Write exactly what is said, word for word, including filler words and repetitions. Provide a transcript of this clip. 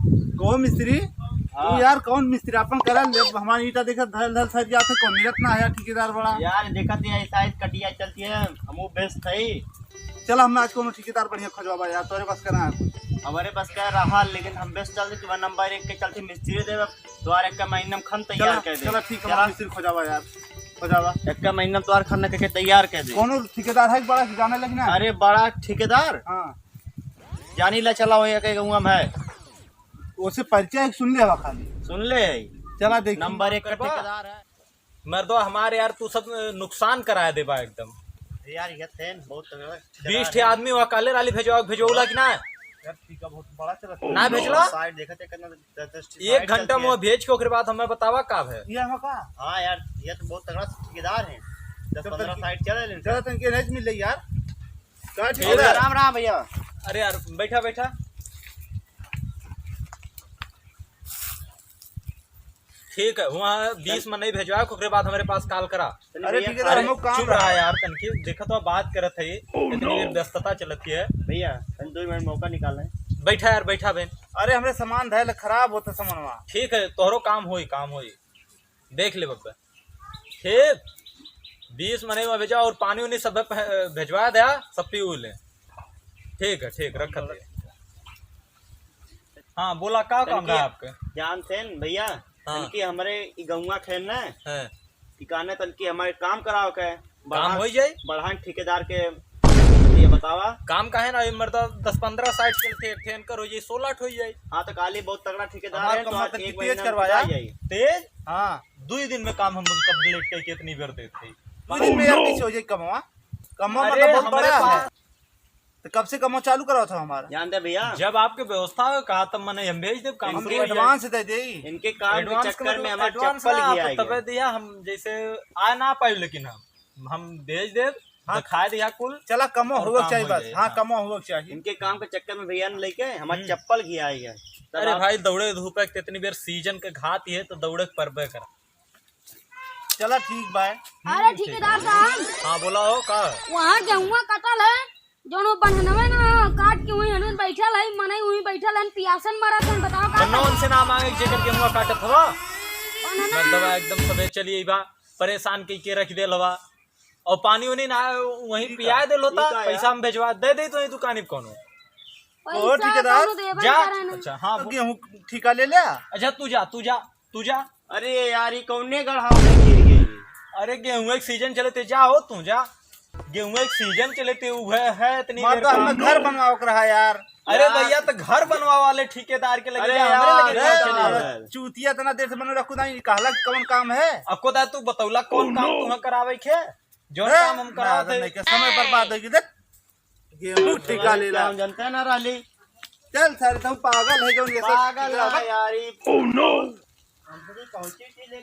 कहो मिस्त्री, हाँ। तू यार कौन मिस्त्री अपन करल? जब हमारी ईंटा देखत धल धल सर जात है, कौन मिलत ना है यार ठेकेदार बड़ा। यार देखत है ऐसा ही कटिया चलती है, हम वो बेचत है। चल हम आज कोनो ठेकेदार बढ़िया खोजवाबा यार, तोरे बस का ना है कुछ। हमारे बस का रहा, लेकिन हम बेचत चलते, तुम्हारा नंबर एक के चलते मिस्त्री देवे, तुम्हारे एक महीना में खन तैयार चला, कर दे। चला ठीक है, चला। मिस्त्री खोजवाबा यार, खोजवाबा। एक महीना में तुम्हारे खन के तैयार कर दे। कोनो ठेकेदार है बड़ा जाने लगी ना? अरे बड़ा ठेकेदार? हाँ। जानी ला चला हो, एक गौवा में है। ओसे परिचय सुन ले हवा खाली। सुन ले। चला देखी। नंबर एक का ठेकेदार है। मर्दवा हमारे यार, तू सब नुकसान कराए देबा एकदम। यार, ये थे बहुत तगड़ा ठेकेदार बीस ठे है। आदमी वहाँ काले राली भेजवा, भेजवला कि ना? यार, ठीक है, बहुत बड़ा चला। ना भेजला? साइड देखा थे कितना दस, दस ठे एक साइड घंटा चलती में है। भेज के ओकरे बाद हमें बतावा का है। ये हम का? हाँ यार, ये तो बहुत तगड़ा ठेकेदार है। दस चल, पंद्रह तनकी साइड चले लेकिन चला, तनकी नहीं मिल रही यार। का ठीक है। राम राम भैया। अरे यार, बैठा, बैठा। ठीक है, वहाँ बीस मनई भेजवा, ओकरे बाद हमारे पास कॉल करा। अरे भैया, ठीक है, अरे, हम लोग काम चुप रहा। रहा यार, तनकी देखा तो बात करत है, इतनी देर व्यस्तता चलती है। भैया, तन दो मिनट मौका निकाल लें। बैठा यार, बैठा बहन। अरे, हमरे सामान धैल खराब होता सामानवा। ठीक है, तोहरो काम होई, काम होई, देख ले बब्बे। ठीक, बीस मनई में भेजा और पानी उनी सब भे-, भेजवा दे, सब पी उ ले। ठीक है, ठीक, रखत है। हाँ, बोला, का काम तनकी रहा आपके? जानते हैं भैया, हाँ। तनकी हमरे ई गौवा खेन ना, हाँ। ठिकाने तनकी हमारे काम कराओ के, काम बढ़ान, हो जाई? बढ़ान ठेकेदार के ये बतावा। काम काहे ना, ये मर्दा दस पंद्रह साइड चलते, एक ठे एनकर हो जाई, सोलह ठो हो जाई। हाँ, तो काली बहुत तगड़ा ठेकेदार हमार है, तो कमवा आज तनकी एक तेज महीना में करवाया। बिका जाई। तेज? हाँ। दुई दिन में काम हम complete करके इतनी बेर देते हैं। दुई दिन में यार कैसे हो जाई कमवा? कमवा अरे, मतलब बहुत हमरे बड़ा है। पास तो कब से कमवा चालू करावा था हमारा? जानते भैया। जब आपके व्यवस्था हो, कहा तब मने हम भेज देब, काम हम शुरू हो जाए। Advance दे दे। इनके काम के advance के चक्कर में मतलब हमार advance चप्पल ना, घिया आप गया। तबे दिया हम जैसे आ ना पाए, लेकिन हम, हम भेज देब, हाँ। दिखा दिया कुल। चला कमवा और हुआ काम चाहिए हो बस। जाए, हाँ, हाँ। कमवा हुआ चाहिए। इनके काम के चक्कर में भैया ने लेके हमार हम्म। चप्पल घिया गया। तब अरे आप भाई, दौड़े धूपे के इतनी बेर सीजन के घात ही है तो दौड़े के परबे करा। चला ठीक बा। अरे हम्म, ठीक। ठेकेदार साहब, हाँ, बोला हो का? वहाँ गेहुआ कटल है, जौन वो बन्हनवे ना काट के वहीं हनुन बैठल है, मनई वहीं बैठल है, पियासन मरत है, बताओ का कन्ना करी? उनसे ना मांगे जेकर गेहुआ काटत हवा। बन्हना। मर्दवा एकदम सबे चलिए बा, परेशान कई के रख देल हवा। और पानी उनी ना वहीं ठीक पिया है, देल होता, ठीक है पैसा यार। हम भेजवा दे दे तो वहीं दुकानी पे कोनो। पैसा ओ ठेकेदार, कौनो देबे जा। करे ना। अच्छा, हाँ, तो बोल। गेहूं ठेका ले ले। अच्छा, तू जा, तू जा, तू जा। अरे यार, ये कौने गढ़ा में गिर गई? अरे, गेहूं एक सीजन चले ते जा हो, तू जा। गेहूं एक सीजन चले ते उहे है इतनी देर मर्दा, का। हमें घर बनवावे के रहा यार। अरे यार। भैया, तो घर बनवा वाले ठेकेदार के लगे अरे जा, हमरे यार, लगे अरे जा, चले यार। चूतिया इतना देर से बने रखू नहीं, कहला कि कौन काम है? अब को दा तू बतौला कौन काम तुम्हें करावे के? जौन हैं? काम हम करावत है। नहीं के समय बर्बाद होगी, देख। गेहूं ठेका लेला। हम जनते ना रहली। चल सारे, तुम पागल है, जौन ये सब पागल है यार, ई। Oh no! हम तो पहुंची थी, लेकिन